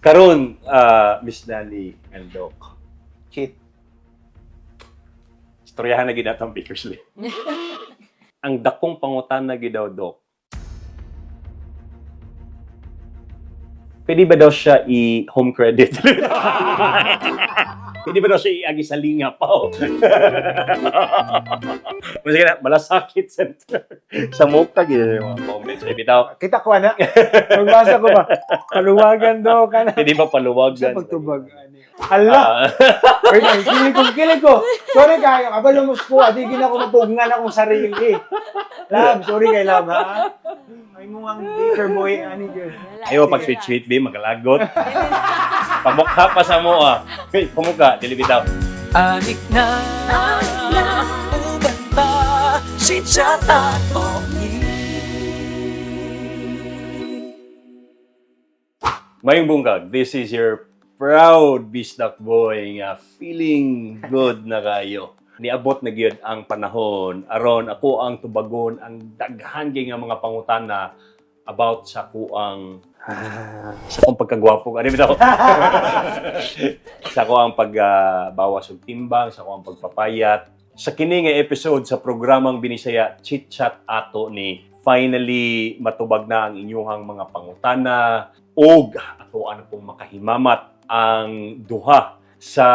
Karon, Miss Danny and Doc, Cheat. Istoryahan na gyud natong Baker's Lane. Ang dakong pangutana gyud daw, Doc. Pwede ba daw siya i-home credit? Pwede ba daw siya iagi sa linga pa? Oh? Masige na, Malasakit Center. Sa mukha gyud yung mga comments. Ay, bitaw, Kita ko, ana. Magbasa ko ba? Paluwagan daw ka na. pwede ba Sa paluwagan? pagtubag. Ani. Ala! Ah, Wait lang, kilig ko, kilig ko. Sorry kayo, kabalo mo ko. Adi gina ko mapugnan akong sarili. Love, sorry kay Love, ha? Ay mo ang baker boy, ani girl. Ayaw pag sweet sweet be magalagot. Pamukha pa sa mo ah. Hey, pamukha, dili bitaw. Anik na uban ta si Chata Tony. Mayong bungkag, this is your proud Bisdak boy nga feeling good na kayo. Niabot na gyud ang panahon aron ako ang tubagon ang daghan gyud nga mga pangutana about sa kuang sa akong pagkagwapo. Ano bitaw? Sa ako ang pagbawas og timbang, sa ako ang pagpapayat. Sa kini nga episode sa programang Binisaya Chit Chat ato ni finally matubag na ang inyuhang mga pangutana og ato ano pong makahimamat ang duha sa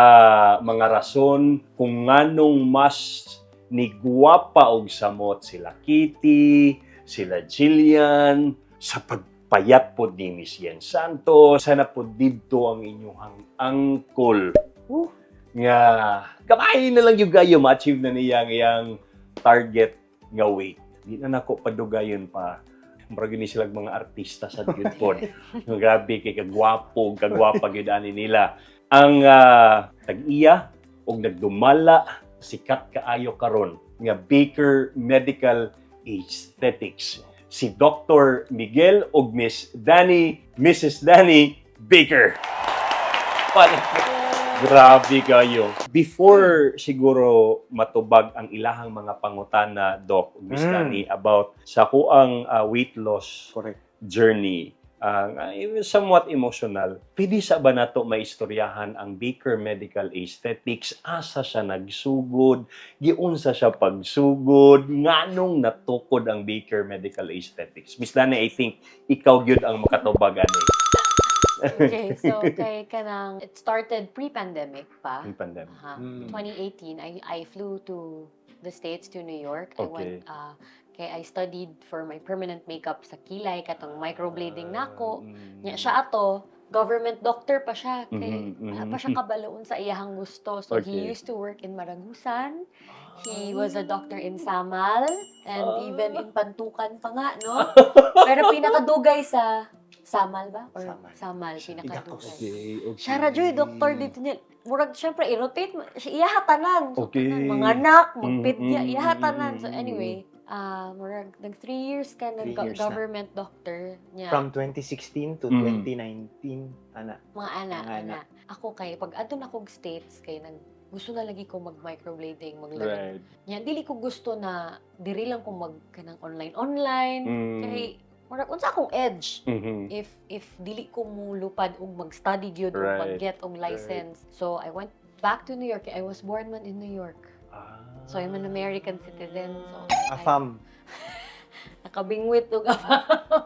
mga rason kung nganong mas nigwapa og samot sila Kitty, sila Jillian, sa pagpayat pod ni Miss Yen Santos, sana pod didto ang inyong angkol. Nga gamay na lang yung gayo ma-achieve na niya ang iyang target nga weight. Di na nako padugayon pa. Murag yun ni silang mga artista sa gyud pod. Nga grabe kay kagwapo, kagwapa gyud ani nila. Ang tag-iya og nagdumala sikat kaayo karon nga Baker Medical Aesthetics si Dr. Miguel og Miss Danny, Mrs. Danny Baker. Grabe kayo. Before siguro matubag ang ilahang mga pangutana, Doc, ug Miss Danny, about sa kuang weight loss Correct. journey, somewhat emotional. Pwede sa ba nato maistoryahan ang Baker Medical Aesthetics? Asa siya nagsugod? Giunsa siya pagsugod? Nganong natukod ang Baker Medical Aesthetics? Miss Danny, I think ikaw gyud ang makatubag ani. Okay, so kay kanang it started pre-pandemic pa. Ang pandemic. Aha. 2018, I flew to the States, to New York. I went kay I studied for my permanent makeup sa kilay katong microblading nako. Nya siya ato, government doctor pa siya kay wala pa siya kabaloon sa iyahang gusto. So he used to work in Maragusan. He was a doctor in Samal and even in Pantukan pa nga, no? Pero pinakadugay sa Samal ba? Or Samal. Samal, pinakadugay. Okay. Siya ra joy doctor dito niya. Murag syempre i-rotate siya iyaha tanan. So, tanan, mga anak, magpidya, iyaha tanan. So anyway, murag nag 3 years ka nag 3 years na. government doctor niya. From 2016 to 2019, ana. Mga ana, Mga ana. ana. Ako kay pag adto na kog States kay nag gusto na lagi ko mag microblading, mag-learn. Nya dili ko gusto na diri lang ko mag kanang online online kay murag unsa akong edge if dili ko mulupad og mag-study gyud og mag-get og license. So I went back to New York. I was born man in New York. So I'm an American citizen. So Afam. Nakabingwit og afam.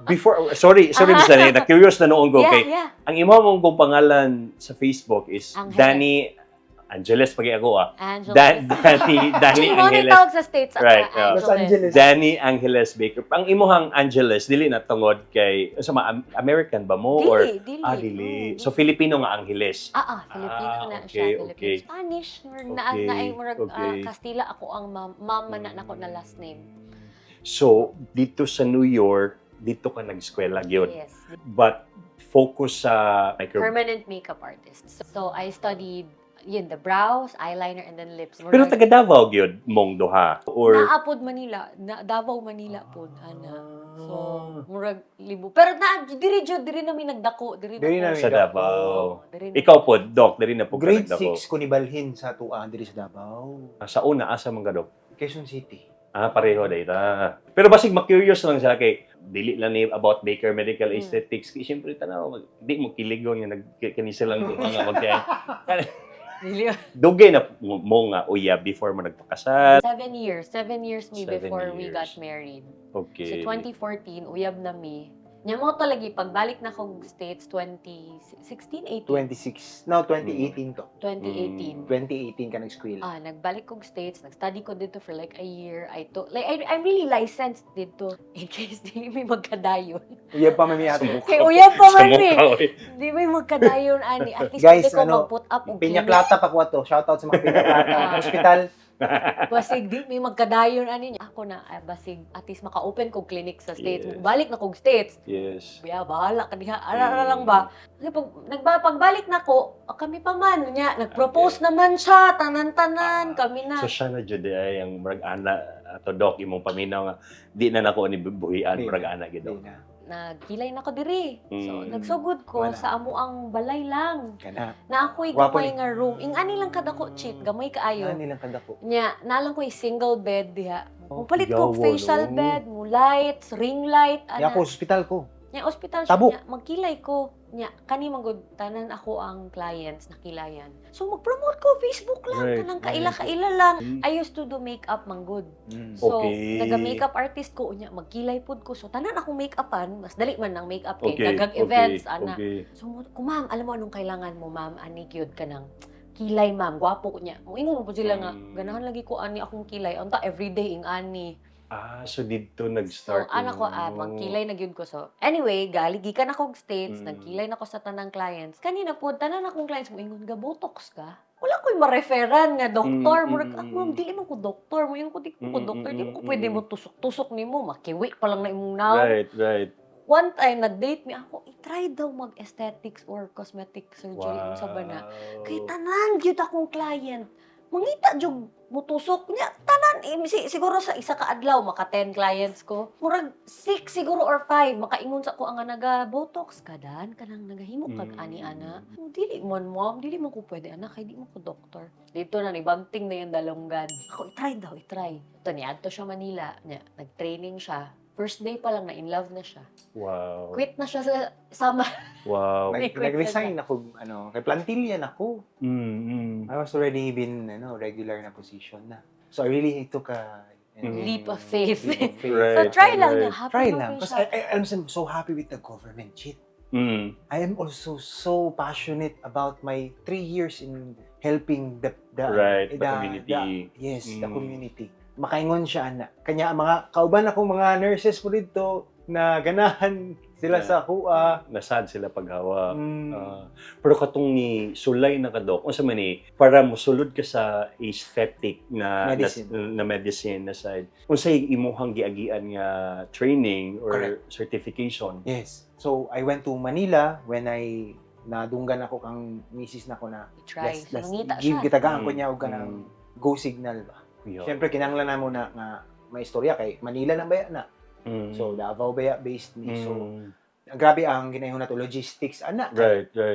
Before, sorry, sorry, Miss Danny, na-curious na noon ko. Yeah, Okay. Ang imo mong kong pangalan sa Facebook is Angeles. Danny Angeles pagi ako ah. Angeles. Danny Danny Actually, mo na Angeles. tawag sa States. Right, Right, yeah. Los Angeles. Danny Angeles Baker. Ang imuhang Angeles dili na tungod kay sa American ba mo or Dili, dili. ah dili. Mm. So Filipino nga Angeles. Ah, Filipino na okay, siya. Filipino. Spanish. Murag na, na ay murag Kastila ako ang mama na nako na last name. So dito sa New York, dito ka nag-eskwela gyud. Yes. But focus sa micro Permanent makeup artist. So I studied yun, the brows, eyeliner, and then lips. Pero taga Davao gyud mong duha or Naapod Manila, na, Davao Manila pod ana. So, murag libo. Pero na diri jud diri nami nagdako, diri Diri na nami sa dako. Davao. Oo, diri na. Ikaw po, Doc, diri na po ka Grade nagdako. 6 ko ni balhin sa tuan diri sa Davao. Sa una, asa man ka, Doc? Quezon City. Ah, pareho dahil ta. Pero basig ma-curious lang siya kay dili lang ni about Baker Medical Aesthetics. Kay siyempre tanaw di mo kiligon nga nag kani silang duha nga magkay. Dili. Dugay na mo nga uyab before mo nagpakasal? 7 years. 7 years me 7 before we got years. married. So 2014, uyab na mi. Nya mo to lagi, pagbalik na kog States 2016, 18, 26, no, 2018 to. 2018. 2018 ka nag-squeal. Ah, nagbalik kog States, nag-study ko dito for like a year. I to like I'm really licensed dito in case dili may magkadayon. Uyab pa mami ato. Kay uyab pa man Sa mi. mukha, oy. Di may magkadayon ani. At least Guys, pwede ko ano, mag-put up og Pinya clinic. Plata pa ko ato. Shoutout sa mga Pinya Plata. Hospital. Basig di may magkadayon ani. Ako na ah, basig at least maka-open kog clinic sa States. Balik na kog States. Ya, bahala ka diha. Ara ara lang ba? Kasi pag, pagbalik na ko, ah, kami pa man niya, nag-propose naman siya, tanan-tanan, kami na. So siya na jud ay ang murag ana ato, Doc, imong paminaw nga di na nako ni buhian Di na. murag ana gid, Di Doc. na. Nagkilay na ko diri. So, nagsugod ko Wala. sa amo ang balay lang. Kana. Na ako'y Gwapo gamay ni. nga room. Ing ani lang kadako, cheat, gamay kaayo. Ano nilang kadako? Nya, nalang ko'y single bed diha. Oh, Mupalit ko yawa, facial no? bed, mo lights, ring light, Di ana. ako, hospital ko. Nya ospital siya, Tabok. nya, magkilay ko. Nya, kani man gud tanan ako ang clients na kilayan. So mag-promote ko Facebook lang, kanang kaila-kaila lang. I used to do makeup man gud. So, naga-makeup artist ko unya, magkilay pud ko. So tanan akong make-upan, mas dali man ang makeup kay daghang events ana. So mo ko, "Ma'am, alam mo anong kailangan mo, ma'am, ani gyud ka ng kilay, ma'am, gwapo ko niya." Moingon mo po sila nga, "Ganahan lagi ko ani akong kilay. Unta everyday ing ani." Ah, so didto So, nag-start. ana ko, ah, magkilay na gyud ko. So, anyway, gali, gikan akong States, nagkilay na ko sa tanang clients. Kanina po, tanan akong clients, moingon ga, "Botox ka?" Wala ko'y ma-referan nga doktor. Murag, "Ah, ma'am, dili man ko doktor." Moingon ko, "Di ko doktor. Di mo ko pwede mo tusok-tusok nimo. Makiwi pa lang na imong naw." One time, nag-date mi ako, i-try daw mag-aesthetics or cosmetic surgery. Unsa ba na? Kay tanan gyud akong client. Mangita jud mutusok niya tanan eh, siguro sa isa ka adlaw maka 10 clients ko. Murag 6 siguro or 5 makaingon sa ko ang naga botox ka dan kanang nagahimo kag ani ana. "Oh, dili man, ma'am, dili man ko pwede anak kay di man ko doktor." Dito na ni banting na yung dalonggan. Ako i-try daw, i-try. Ito ni adto siya Manila, niya nag-training siya. First day pa lang na in love na siya. Quit na siya sa sama. May quit na Nag-resign ako, ano, kay plantilla na ako. I was already been, ano, regular na position na. So I really took a Leap of faith. Leap of faith. So try lang niya. Happy Try na lang. kayo Because siya. I'm so happy with the government, shit. I am also so passionate about my 3 years in helping the Right, the community. Yes, the community. Makaingon siya ana. Kanya ang mga kauban akong mga nurses po dito na ganahan sila sa kuha. Nasad sila paghawa. Ah, pero katong ni sulay na ka, Doc, unsa man ni para mosulod ka sa aesthetic na Medicine. na medicine na side. Unsay imuhang giagian nga training or certification? Yes. So I went to Manila when I nadunggan ako kang misis na ko na Try. let's, So, let's nangita give siya. gitagaan ko niya og kanang go signal ba. Siyempre kinahanglan na mo na nga may istorya kay Manila lang baya na. So Davao baya based ni. So grabe ang ginahon nato logistics ana.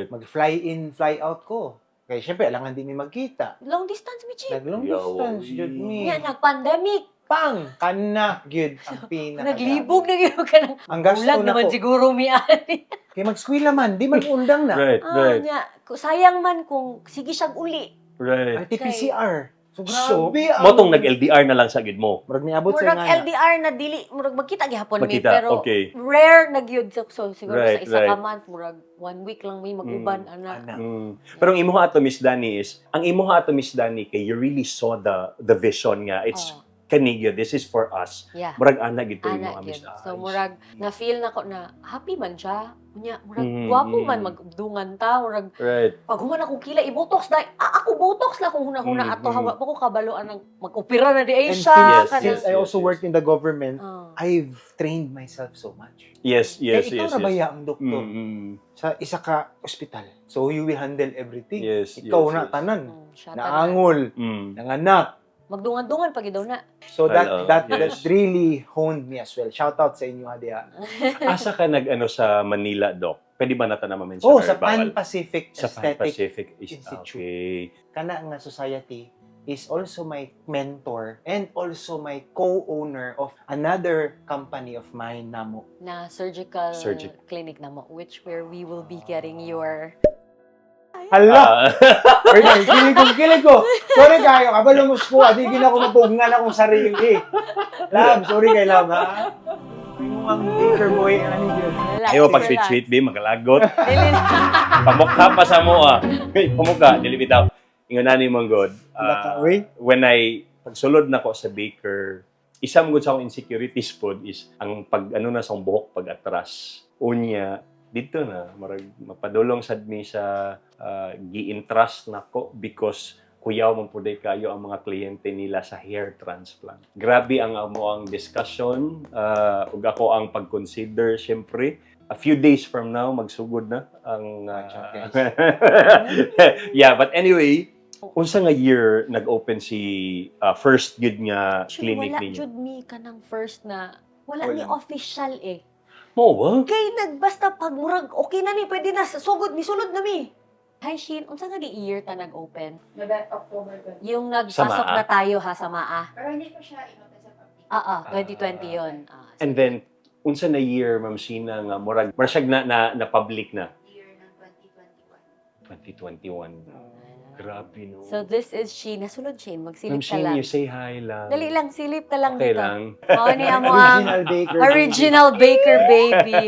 Mag-fly in, fly out ko. Kay syempre alangan din mi magkita. Long distance mi, Chi. Nag long distance jud mi. Nga, nag-pandemic. Pang kana gyud ang pinaka. Naglibog na gyud ka ng Ang gasto ulag na naman ko. siguro mi ani. Kay mag-skwela man, di man undang na. Ah, nya, sayang man kung sige siyang uli. RT-PCR. So So, grabe ang mo tong nag-LDR na lang sa gid mo. Murag niabot sa Murag nga. LDR na dili, murag magkita gihapon mi Magkita, pero rare na gyud so siguro sa isa ka month murag one week lang may mag-uban ana. Ana. Pero ang imuha ato, Miss Dani, is ang imuha ato, Miss Dani, kay you really saw the vision nga it's kanigyo, this is for us. Murag ana gid to Ana imuha, Miss gyud. Dani. So murag na feel na ko na happy man siya. Unya murag gwapo man magdungan ta, murag pag human akong kila i-botox dai. Ah, ako botox lang kung huna-huna ato hawa pa ko kabalo anang mag-opera na di ay And siya since, since I also worked in the government, I've trained myself so much. Kaya ikaw na baya ang doktor sa isa ka ospital. So you will handle everything. Ikaw na tanan. Siya tanan. Naangol, nanganak. Magdungan-dungan pag daw na. So that Hello. that that really honed me as well. Shout out sa inyo ha. Asa ka nag-ano sa Manila, Doc? Pwede ba natin na ma-mention Oh, or sa bawal? Pan Pacific Sa Pan Aesthetic Pacific is Institute. Okay. Kana nga society is also my mentor and also my co-owner of another company of mine namo. Na surgical clinic na mo, which where we will be getting your Hala! Ah. Wait lang, kilig ko, kilig ko. Sorry kayo, kabalo mo ko. Adi gina ko mapugnan akong sarili. Love, sorry kay Love, ha? Yung ang baker boy, ano yun? Relax, Ayaw pag relax. sweet sweet be magalagot. Dili na. Pamukha pa sa mo ah. Hey, pamukha dili bitaw. Ingon ani man god. Baka, Ah, uy. when I pagsulod nako sa baker, isa man gud sa akong insecurities pod is ang pag ano na sa akong buhok pag atras. Unya dito na marag mapadulong sad mi sa gi-entrust nako because kuyaw man pud kayo ang mga kliyente nila sa hair transplant. Grabe ang amo ang discussion ug ako ang pag-consider syempre. A few days from now magsugod na ang Watch out, yeah, but anyway, unsa nga year nag-open si first gyud nga Actually, clinic wala ninyo? jud mi kanang first na wala ni Wala. official eh. Mo ba? Kay nagbasta pag murag okay na ni pwede na sugod mi sulod na mi. Hi Sheen, unsa nga di year ta nag-open? November, October 20. Yung nagpasok Sa Maa? na tayo ha sa Maa. Pero hindi ko siya inopen sa public. Ah, 2020 yon. Ah, And then unsa na year, Ma'am Sheena, nga murag murag siya na public na? Year ng 2021. 2021. Grabe no. So this is Sheen. Nasulod Sheen, Ma'am magsilip ka Sheena, lang. you say hi lang. Dali lang, silip ka lang Okay dito. lang. Mao ni amo ang Original baker. original baker baby.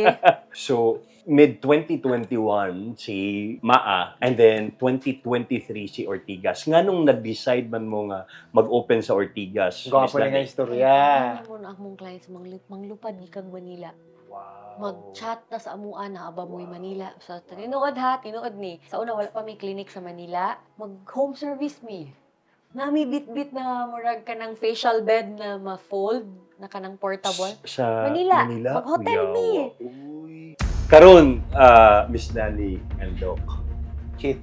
So, mid 2021 si Maa and then 2023 si Ortigas. Nganong nag-decide man mo nga mag-open sa Ortigas, Gwapo Miss na nga Lani? istorya. Ano mo na akong clients manglupad gikag Manila. Wow. Mag-chat na sa amuan na aba mo'y Manila. Sa tinuod ha, tinuod ni. Sa una wala pa may clinic sa Manila, mag home service mi. Nami bit-bit na murag ka ng facial bed na ma-fold na kanang portable. Sa Manila. Manila? Mag-hotel Kuyawa. mi. Uy. Karon, Miss Danny and Doc, Cheat.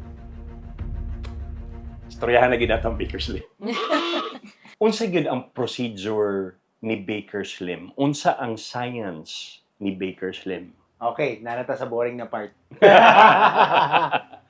istoryahan na gid natong Baker Slim. Unsa gyud ang procedure ni Baker Slim? Unsa ang science ni Baker Slim? Okay, nanata sa boring na part.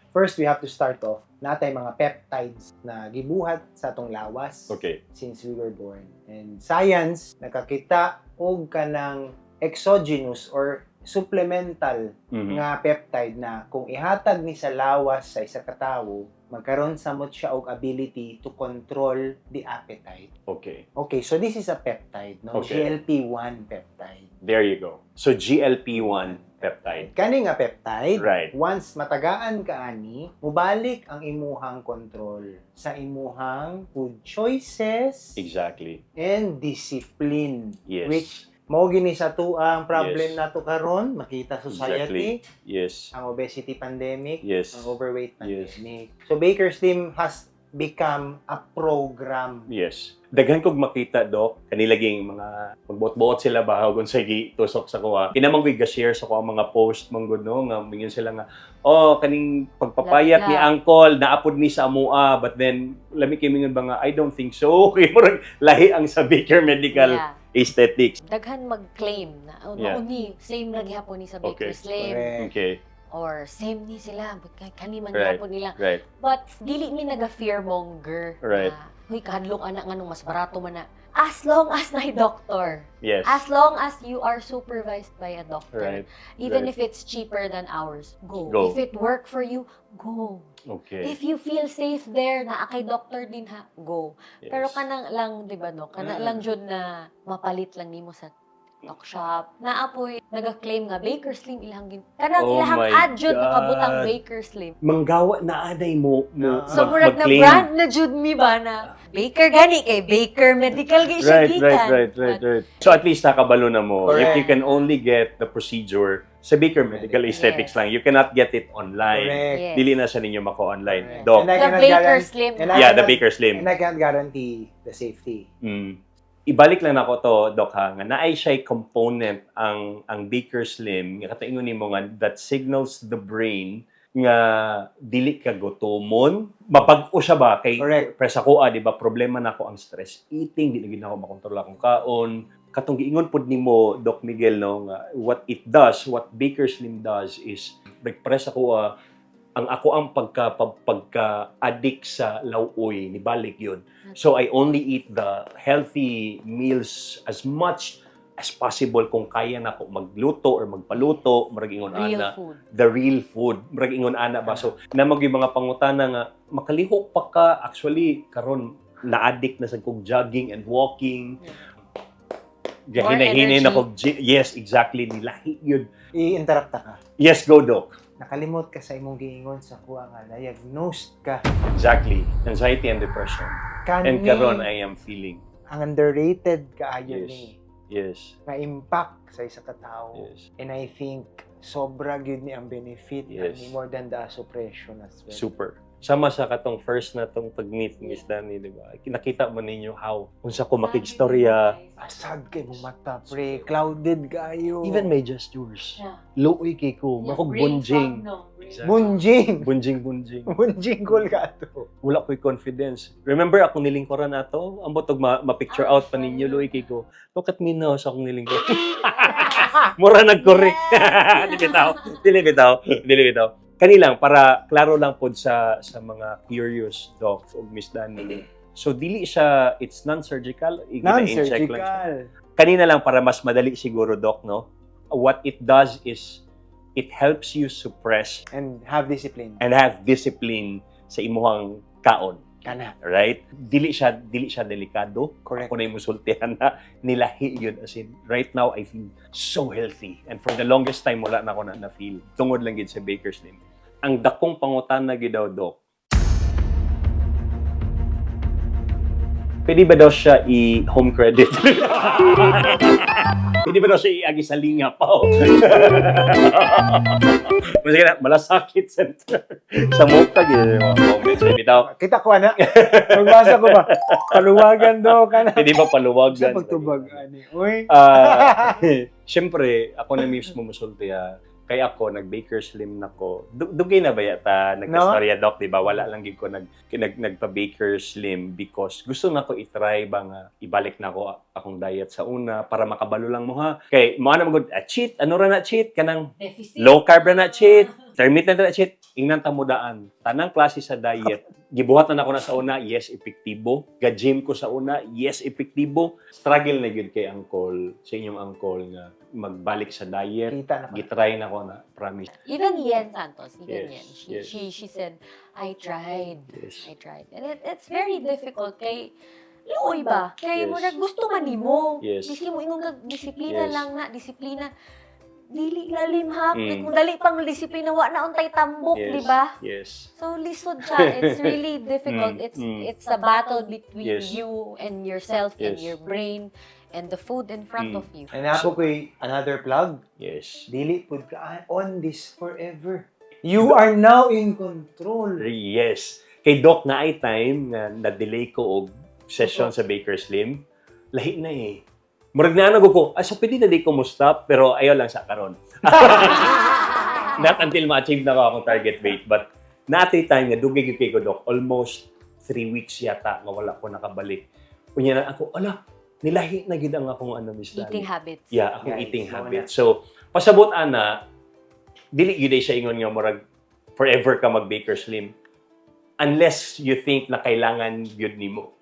First, we have to start off natay mga peptides na gibuhat sa atong lawas since we were born. And science, nakakita og kanang exogenous or supplemental nga peptide na kung ihatag ni sa lawas sa isa ka tawo, magkaroon samot siya og ability to control the appetite. Okay, so this is a peptide, no? GLP-1 peptide. There you go. So GLP-1 peptide. Kani nga peptide, once matagaan ka ani, mubalik ang imuhang control sa imuhang food choices and discipline. Which mao gini sa tuang problem nato karon, makita society, ang obesity pandemic, ang overweight pandemic. So Baker Slim has become a program. Yes. Daghan kog makita, Doc, kanila ging mga magbuot-buot sila ba kung sa tusok sa kuha. Kinamang ko'y ga-share sa kuha mga post man gud no nga mingon sila nga oh kaning pagpapayat ni Lap-lap. uncle naapod ni sa amua, but then lami kay mingon ba nga I don't think so. Kay murag lahi ang sa Baker Medical Aesthetics. Daghan mag-claim na oh, mauni, same lang gihapon ni sa Baker Slim or same ni sila kani man gihapon nila. But dili mi naga fearmonger na huy kahadlok ana nganong mas barato man na. As long as na doctor. As long as you are supervised by a doctor. Even if it's cheaper than ours, go. Go. If it work for you, go. If you feel safe there, naa kay doctor din ha, go. Pero kanang lang, di ba no? Kana lang jud na mapalit lang nimo sa talk shop. Naapoy naga-claim nga Baker Slim ilang gin. Kanang Oh ilahang my ad jud nakabutang God. Baker Slim. Manggawa na anay mo mo So murag na mag-claim. brand na jud mi ba na Baker gani kay Baker Medical gi siya gikan. Right. So at least nakabalo na mo. You can only get the procedure sa Baker Medical Aesthetics lang. You cannot get it online. Dili na sa ninyo mako online. Doc. And I The cannot Baker Slim. and I Yeah, the Baker Slim. And I can't guarantee the safety. Ibalik lang nako to, Doc, ha, nga naay siya'y component ang Baker Slim nga kataingon nimo nga that signals the brain nga dili ka gutomon. Mabag-o siya ba kay presa ko, ah, di ba problema nako ang stress eating, di na gid nako makontrol akong kaon. Katong giingon pud nimo, Doc Miguel, no, nga what it does, what Baker Slim does is nagpresa ko, ah, Ang ako ang pagka addict sa lawoy nibalik yun. So I only eat the healthy meals as much as possible kung kaya na ko magluto or magpaluto, murag ingon Real ana, food. The real food. Murag ingon ana ba. So namag yung mga pangutana nga makalihok pa ka. Actually, karon na-addict na sa kog jogging and walking. More Gahinay-hinay na energy. kog yes, exactly, nilahi yun. I-interrupt ka. Yes, go, Doc. Nakalimot ka sa imong giingon sa kuha nga diagnosed ka. Exactly. Anxiety and depression. Kani, And karon I am feeling ang underrated kaayo ni nga impact sa isa ka tawo. And I think sobra gyud ni ang benefit ani, more than the suppression as well. Super. Sama sa katong first na tong pag-meet, Miss Dani, di ba? Nakita mo ninyo how unsa ko makigstorya. Asad kay mo mata, pre. Clouded kayo. Even my gestures. Luoy kay ko, makog Brain bunjing. fog, no? Brain Exactly. Bunjing. Bunjing bunjing. Bunjing call ka to. Wala ko'y confidence. Remember ako nilingkuran ato? Ambot og ma-picture out pa ninyo, luoy kay ko. Look at me now sa akong nilingkuran. Mura nag-correct. Dili bitaw. Dili bitaw. Dili bitaw. Kani lang para klaro lang pod sa mga curious, Doc ug Miss Dani. So dili siya, it's non-surgical, i-inject lang siya. Non-surgical. Kanina lang para mas madali siguro, Doc, no? What it does is it helps you suppress And have discipline. And have discipline sa imuhang kaon, Kana. right? Dili siya delikado. Correct. Ako na yung musultihan na nilahi yun. As in, right now, I feel so healthy. And for the longest time, wala na ako na na-feel. Tungod lang gid sa Baker's Slim. Ang dakong pangutana gid daw, Doc, pwede ba daw siya i-home credit? Pwede ba daw siya iagi sa linga pa? Oh? Masige na, Malasakit Center. Sa Mokta, gid yung mga comments. Bitaw, Kita ko ana. Pagbasa ko ba? Paluwagan daw ka na. Pwede ba paluwagan? Sa pagtubag ani. Uy. Ah, siyempre, ako na mismo musulti ah. Kay ako, nag-Baker Slim na ko. Dugay na ba yata nagkastorya, Doc, di ba? Wala lang gid ko nagpa-Baker Slim because gusto na ko i-try ba nga ibalik na ako akong diet sa una para makabalo lang mo ha. Kay mo ana magud ah, cheat, ano ra na cheat kanang Deficit. low carb ra na cheat, intermittent ra na cheat. Ingnan ta mo daan. Tanang klase sa diet, gibuhat na nako na sa una, yes, epektibo. Ga-gym ko sa una, yes, epektibo. Struggle na gyud kay uncle, sa inyong uncle nga magbalik sa diet. Kita na ko. Gitry na ko na, promise. Even Yen Santos, even Yen, she, she said, "I tried. I tried." And it's very difficult kay luoy ba? Kay murag gusto man nimo. Bisin mo ingon kag disiplina lang na, disiplina. Dili lalim ha. Kung dali pang disiplina, wa na untay tambok, di ba? Yes. So lisod siya. It's really difficult. It's it's a battle between you and yourself and your brain and the food in front of you. And ako ko'y another plug. Dili pud ka on this forever. You are now in control. Yes. Kay Doc na ay time nga na-delay ko og session sa Baker Slim. Lahi na eh. Murag na ano ko, ah, so pwede na di ko mo stop, pero ayaw lang sa karon. Not until ma-achieve na ko akong target weight. But naatay time nga dugay gyud kay ko, Doc, almost 3 weeks yata nga wala ko nakabalik. Unya na ako, ala, nilahi na gid ang akong ano, Miss Lani. Eating habits. Yeah, akong Guys, eating mao habit. So, pasabot ana, dili gyud ay siya ingon nga murag forever ka mag Baker Slim unless you think na kailangan gyud nimo.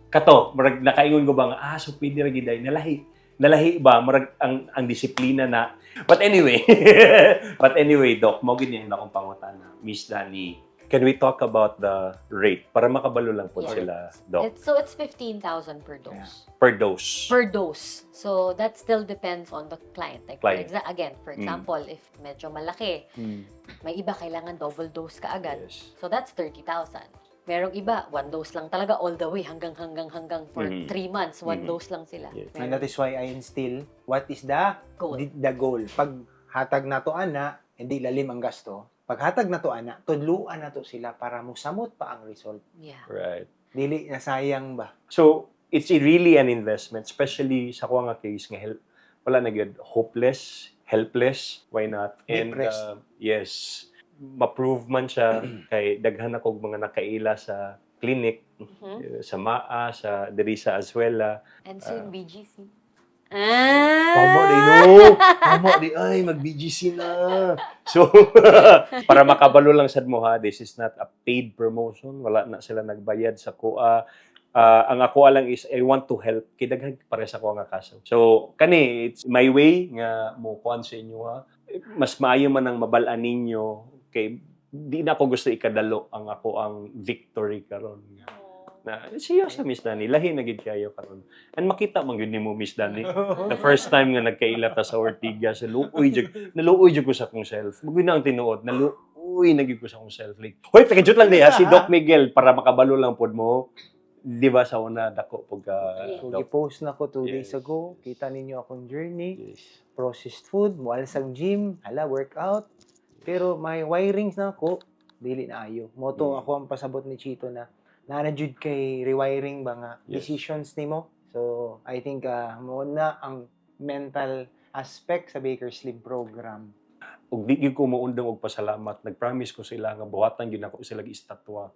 Kato, murag nakaingon ko ba nga ah so pwede ra gyud ay nalahi. Nalahi ba murag ang disiplina na. But anyway, Doc, mo gyud ang akong pangutana. Miss Dani, can we talk about the rate para makabalo lang po sila, Doc, So it's 15,000 per dose. Per dose? Per dose. So that still depends on the client. Like for Client. Again, for example, if medyo malaki, may iba kailangan double dose ka agad. So that's 30,000. Merong iba, one dose lang talaga all the way hanggang hanggang hanggang for 3 months, one dose lang sila. And that is why I instill what is the Goal. The goal. Pag hatag nato ana, hindi lalim ang gasto. Pag hatag nato ana, tudluan nato sila para musamot pa ang result. Dili na sayang ba? So, it's really an investment, especially sa kuha nga case nga wala na gyud, hopeless, helpless, why not? And Depressed. Yes, ma-prove man siya kay daghan ako mga nakaila sa clinic, eh, sa MAA, sa diri sa Azuela. And soon BGC. Ah! Tama di no. Tama di ay mag-BGC na. So para makabalo lang sad mo ha, this is not a paid promotion. Wala na sila nagbayad sa kuha. Ah, ang ako lang is I want to help kay daghan pare sa ko nga kaso. So kani, it's my way nga mo kuan sa inyo ha. Mas maayo man ang mabal-an ninyo kay di na ako gusto ikadalo ang ako ang victory karon nga na seryoso, Miss Danny, lahi na gid kayo karon. And makita man gyud nimo, Miss Danny, the first time nga nagkaila ta sa Ortigas, luoy jud, naluoy jud ko sa akong self. Maguy na ang tinuod, naluoy na gyud ko sa akong self. Like, hoy, pakijut lang di ha, si Doc Miguel para makabalo lang pod mo. Di ba sa una dako pag ka So, Doc? gi-post na ko 2 days ago. Kita ninyo akong journey. Processed food, mual sang gym, hala, workout. Pero may wirings na ako, dili na ayo. Mo to ako ang pasabot ni Chito na naa jud kay rewiring ba nga decisions nimo. So, I think mo na ang mental aspect sa Baker Slim program. Ug di gyud ko muundang og pasalamat. Nag-promise ko sila nga buhatan gyud nako sila gi-estatwa.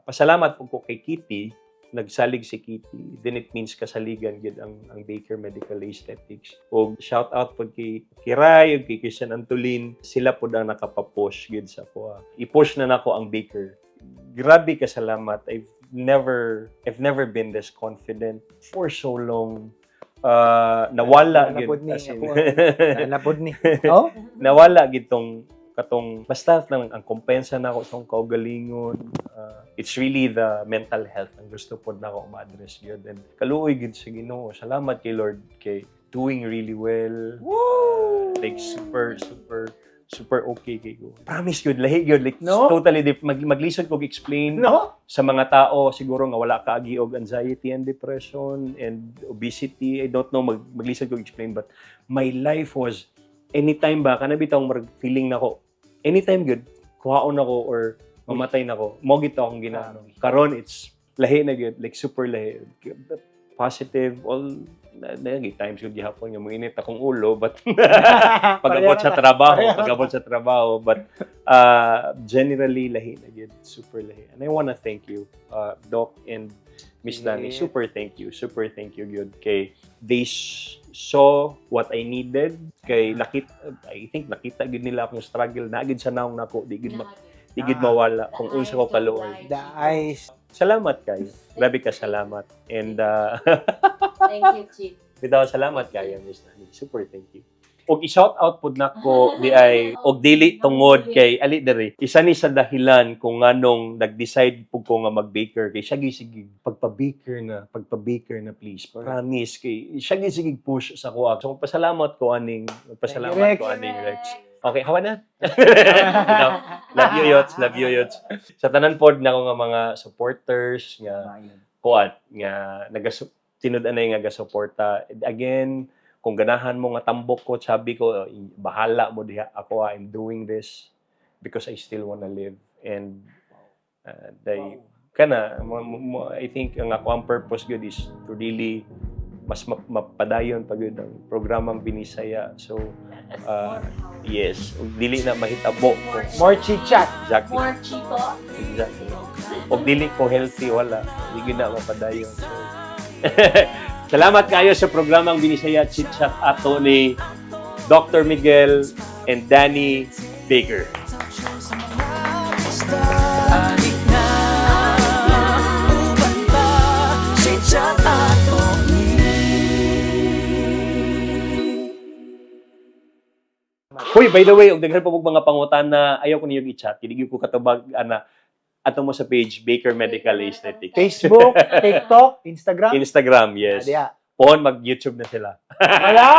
Pasalamat po ko kay Kitty, nagsalig si Kitty. Then it means kasaligan gyud ang Baker Medical Aesthetics. Og shout out pod kay Kiray ug kay Christian Antolin. Sila pod ang nakapa-push gyud sa ako. I-push na nako ang Baker. Grabe ka salamat. I've never been this confident for so long. Nawala Wala gyud pod ni as in. ako. Napod ni. Oh? Nawala gitong katong basta lang ang kumpiyansa nako sa akong kaugalingon. It's really the mental health ang gusto pod nako ma-address gyud and kaluoy gyud sa Ginoo. Salamat kay Lord kay doing really well. Woo! Like super super super okay kay ko. Promise gyud, lahi gyud, like No? totally different. Maglisod kog explain No? sa mga tao siguro nga wala kaagi og anxiety and depression and obesity. I don't know, maglisod kog explain, but my life was anytime ba kana bitawng marag feeling nako anytime good kuhaon ako or mamatay nako mo gito akong ginano. Karon it's lahi na gyud, like super lahi, positive all na, na times gyud gihapon nga moinit akong ulo, but pag-abot sa trabaho, pag-abot sa trabaho, but generally lahi na gyud, super lahi. And I wanna thank you, Doc and Miss Danny, super thank you, super thank you gyud kay they saw what I needed kay nakita, I think nakita gyud nila akong struggle na gyud sa naong nako, di gyud mawala kung unsa ko kaluoy. The eyes. Salamat kayo. Grabe ka salamat. And Thank you, Chief. Bitaw, salamat kayo, Miss Danny. Super thank you. Og i-shout out pud nako di ay og dili tungod kay ali diri. Isa ni sa dahilan kung nganong nag-decide pud ko nga mag-baker kay siya sige pagpa-baker na, pagpa-baker na please. Promise kay siya sige push sa kuha. So magpasalamat ko aning, magpasalamat Thank you, Rex. ko aning Rex. Okay, hawa na. No, love you, Yots. Love you, Yots. Sa tanan pod nako nga mga supporters nga kuan nga nagas tinud-anay nga gasuporta. Again, kung ganahan mo nga tambok ko, sabi ko, bahala mo diha. Ako, I'm doing this because I still wanna live. And they, kana, I think ang ako ang purpose good is to really mas mapadayon pa gyud ang programang Binisaya. So, yes, ug dili na mahitabo kung More chit-chat. Exactly. More Chito. Exactly. Og dili ko healthy, wala. Di gyud na mapadayon. So, salamat kayo sa programang Binisaya Chit Chat ato ni Dr. Miguel and Danny Baker. Anik na uban pa Chit-chat ato ni. Hoy, by the way, og daghan pa og mga pangutana, ayaw ko niyo i-chat. Dili gyud ko katubag ana. Ato mo sa page Baker Medical Aesthetics. Facebook, TikTok, Instagram. Instagram, yes. Diya. Pohon mag-YouTube na sila. Wala!